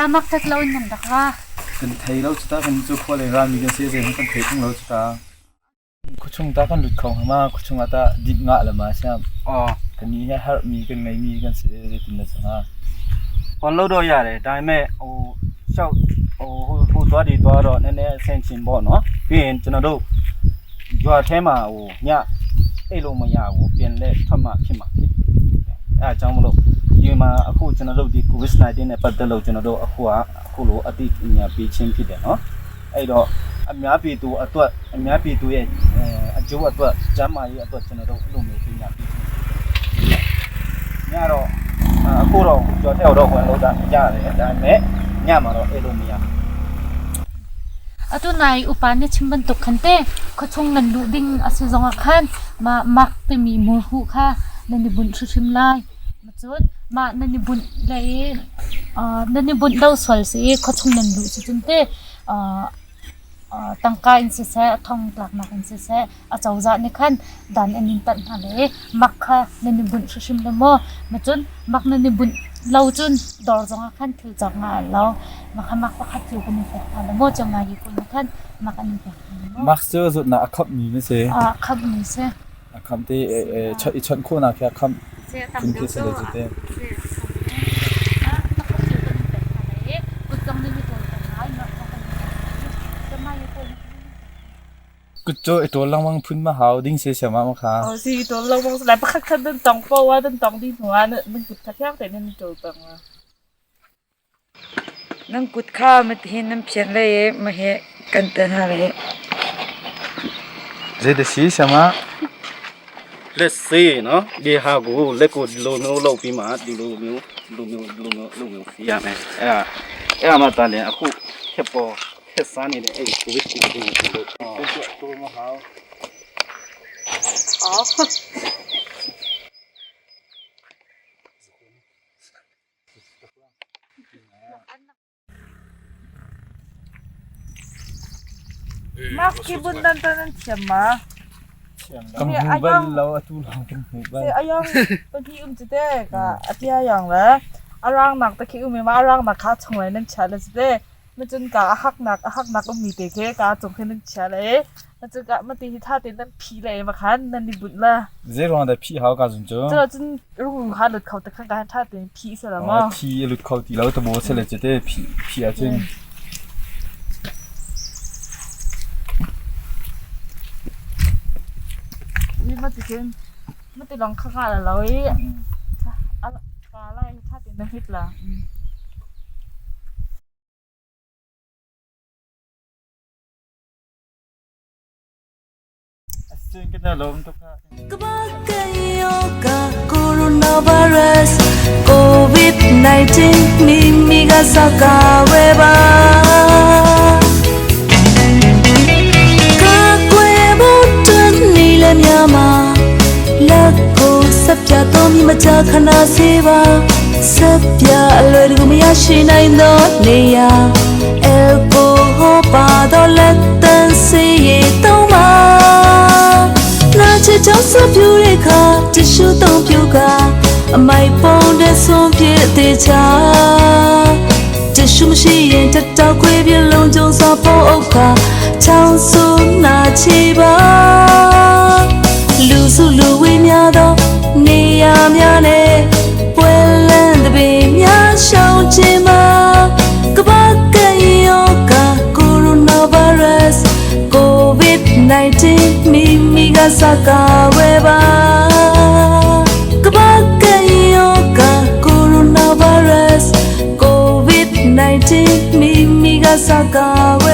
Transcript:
Zeidah mak tet lo in nan rak ra? Kan thei lo cu ta, kan cu khua lei rami kan si, zeihmanh kan thei tung lo cu ta. Khuachung ta kan lut kho hnga ma? Khuachung ah tah dinh ngah le ma siam? Kan nih hi herhmi kan ngeimi kan si zeitin na si hnga? ဟိုလို့တော့ရတယ်ဒါပေမဲ့ဟိုရှောက်ဟိုဟိုဟိုသွားဒီသွားတော့နည်းနည်းအဆင်ချင်းပေါ့နော်ပြီးရင်ကျွန်တော်တို့ရွာထဲမှာဟိုညအိတ်လို့မရဘူးပြင်လဲထွက်မှဖြစ်မှာဖြစ်အဲအကြောင်းမလို့ဒီမှာအခုကျွန်တော်တို့ဒီ COVID-19 နဲ့ပတ်သက်လို့ကျွန်တော်တို့အခုကအခုလိုအသိပညာပေးခြင်းဖြစ်တယ်နော်အဲ့တော့အများပြည်သူအတွက်အများပြည်သူရဲ့အကျိုးအတွက်ကျန်းမာရေးအတွက်ကျွန်တော်တို့အဲ့လိုမျိုးပညာပေးခြင်းညတော့ အခုတော့ကြော်ထက်တော့ဝင်လို့တာရတယ်ဒါပေမဲ့ညမှာတော့အဲ့လိုမရ Atu nai upa nih chim bantuk khan te khuachung nan luh ding a si zongah khan mah mak timi murhu kha nan i bunh hrimhrim lai. Cun mah nan i bunh le i nan i bunh lo sual si i khuachung nan luh si cun te tangka in siseh, thongtlaknak in siseh, acozah nih khan dan an in tanh hna le mak kha nan i bunh hrimhrim lo maw? Cun mak nan i bunh lo cun dawr zongah khan thil cawk nga al lo. Mah kha mak pakhat cu kan in pek hna lo maw? Cangma yi pawl nih khan mak an in pek hna lo maw? Mak cu zawtnak a khamhmi na si. A khamhmi si. A khamh te i chawnh khawhnak khi a khamh phun khi si le cu te. Kut cu i ṭawl lengmang phun ma hau ding si siam ah ma kha. Oh si i ṭawl lengmang si lai pakhat khat nan tong po ah nan tong dih hnu ah nan kut kha fiang tein nan i ṭawl peng ma. Nan kut kha matihin nan phian lai i mahi kan te hna lai. Zei si siam ah? Let's see နော်ဒီဟာကိုလက်ကိုဒီလိုမျိုးလုပ်ပြီးမှဒီလိုမျိုးလိုမျိုးလိုမျိုးလိုမျိုးစီရမယ်အဲ့ဒါအဲ့ဒါမှတန်တယ်အခုခက်ပေါ်ခက်စားနေတဲ့အဲ့ကိုဗစ်19ကိုလို့ တိုးမဟော အော် Mak ki bundan ta nan thiam ma? Kan hmu bal lo atu lawng kan hmu bal. Si ayang pahnih um cu te ka atia yang le arang nak te khi um i ma arang nak kha chung lai nan chia le cu te ma cun ka a hak nak a hak nak ummi te khi ka cung khi nan chia le ma cun ka ma ti hi tha tein nan phi le ma khan nan i bunh la. Zei ruang dah phih hau ka zun cu? Cu cun rung kha lut kho te khan ka tha tein phih se la ma. Thi lut kho ti lo tabo se le cu te phih phih ahcun. Ni ma ti cun ma ti long kha ka la lo i ka lai tha tein na hit la. Coronavirus COVID-19 မိမိကစကားဝဲပါကာကွယ်ဖို့တွနေလည်းများမှာလက်ကိုဆက်ပြတော့မိမကြခဏစေပါဆက်ပြအလွယ်တကူမရရှိနိုင်သောနေရာအယ်ကိုဟောပါတော့လက်တန်းစီရတော့ပါနာချစ်ချောင်းစပြူတဲ့ခါတ िश ူတုံပြူကအမိုက်ပုံတဲ့ဆုံးပြည့်သေးချာတ िश ူမရှိရင်တတောက်ခွေပြလုံးကျုံစွာဖုံးအုပ်ခါချောင်းဆူနာချီပါလူစုလူဝေးများသောနေရာများနဲ့ပွဲလန်းတပင်များရှောင်ခြင်းမှာကမ္ဘာကယောဂကိုရိုနာဗိုင်းရပ်စ် COVID-19 မိမိကစကားဝဲပါကမ္ဘာကယောဂကိုရိုနာဗိုင်းရပ်စ် COVID-19 မိမိကစကားဝဲ